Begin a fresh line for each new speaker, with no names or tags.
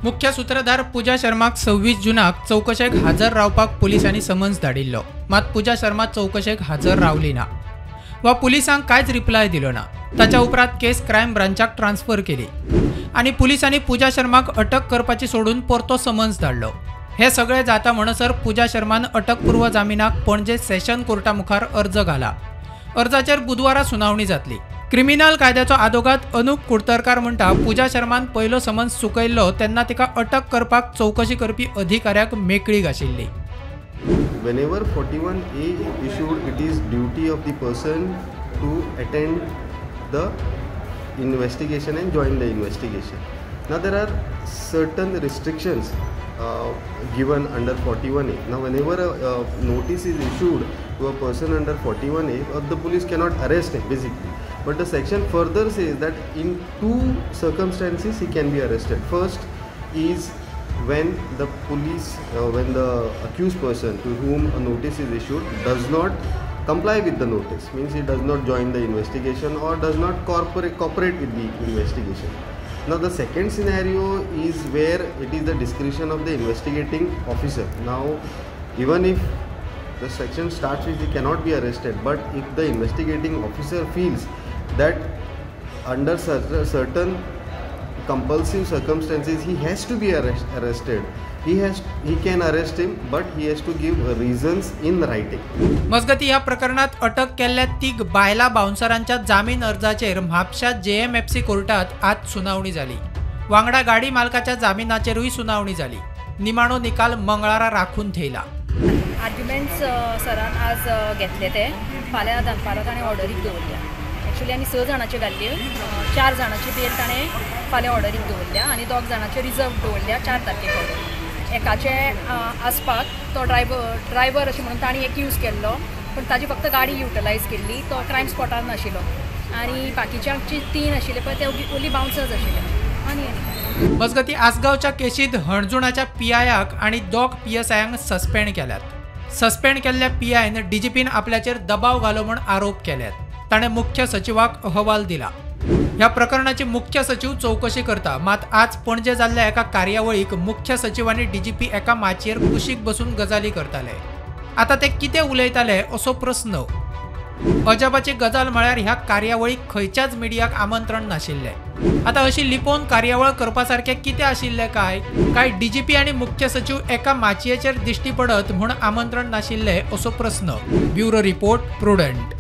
मुख्य सूत्रधार पूजा शर्माक 26 जूनाक चवकशेक हजर रावपाक पुलिसांनी समन्स धाडिल्लो, मात पूजा शर्मा चवकशेक हजर रावली ना वा पुलिसांक कांयच रिप्लाय दिलो ना। ताच्या उपरांत केस क्रायम ब्रांचाक ट्रान्सफर केली आनी पुलिसांनी पूजा शर्माक अटक करपाची सोडून परतो समन्स धाडलो। हे सगळे जाता म्हणसर पूजा शर्मान अटकपूर्व जामिनाक पणजे सेशन कोर्टा मुखार अर्ज घाला। अर्जाचेर बुधवारा सुनावणी जातली। क्रिमिनल कायद्याचो आदोगाद अनुप कुडतरकार म्हणटा, पूजा शर्मान पयलो समन्स चुकयल्लो तेन्ना तिका अटक करपाक चवकशी करपी अधिकाऱ्याक मेकळीक आशिल्ली।
Whenever 41A issued, it is duty of the person to attend the investigation and join the investigation. Now there are certain restrictions given under 41A. Now whenever a notice is issued to a person under 41A, the police cannot arrest him basically. But the section further says that in two circumstances he can be arrested. First is when the police, when the accused person to whom a notice is issued does not comply with the notice, means he does not join the investigation or does not cooperate with the investigation. Now the second scenario is where it is the discretion of the investigating officer. Now even if the section starts with he cannot be arrested, but if the investigating officer feels that under certain compulsive circumstances he has to be arrested, he can arrest him, but he has to give reasons in writing.
मजगती ह्या प्रकरणात अटक केल्ल्या 3 बायला बाउन्सरांच्या जामीन अर्जाचेर म्हापशा JMFC कोर्टात आज सुनावणी जाली। वांगडा गाडी मालकाच्या जामिनाचेरूय सुनावणी जाली। निमाणो निकाल मंगळारा राखून थेयला।
आर्ग्युमेंट्स सरान आज घेतले ते फाल्यां दनपारां ताणें ऑर्डरीक दवरल्या। एक्चुअली आमी 6 जाणांच्यो घाल्ल्यो, 4 जाणांची बेल ताणें फाल्यां ऑर्डरीक दवरल्या आनी 2 जाणांचे रिजर्व दवरल्या 4 तारखेक ऑर्डर। एकाचे आसपाक तो ड्रायव्हर अशें म्हणून ताणें एक्यूज केल्लो, पूण ताजी फक्त गाडी युटिलायज केल्ली, तो क्रायम स्पॉटार नाशिल्लो आनी बाकीच्यांची 3 आशिल्ले पळय ते ओन्ली बाउन्सर्स आशिल्ले। आनी
मजगती आसगांवच्या केशीत हणजुणाच्या पीआयक आनी 2 पीएसआयांक सस्पेंड केल्यात। सस्पेंड केल्ल्या पीआयन डीजीपीन आपल्याचेर दबाव घालो म्हूण आरोप केल्यात। ताणें मुख्य सचिवाक अहवाल दिला। ह्या प्रकरणाची मुख्य सचिव चवकशी करता, मात आज पणजे जाल्ल्या एका कार्यावळीक मुख्य सचिव आनी डीजीपी एका माचयेर कुशीक बसून गजाली करताले। आतां ते कितें उलयताले असो प्रस्न। अजापाची गजाल म्हळ्यार ह्या कार्यावळीक खंयच्याच मिडियाक आमंत्रण नाशिल्लें। आतां अशी लिपोवन कार्यावळ करपा सारकें कितें आशिल्लें काय? काय डीजीपी आनी मुख्य सचिव एका माचयेचेर दिश्टी पडत म्हूण आमंत्रण नाशिल्लें असो प्रस्न। Bureau report, Prudent.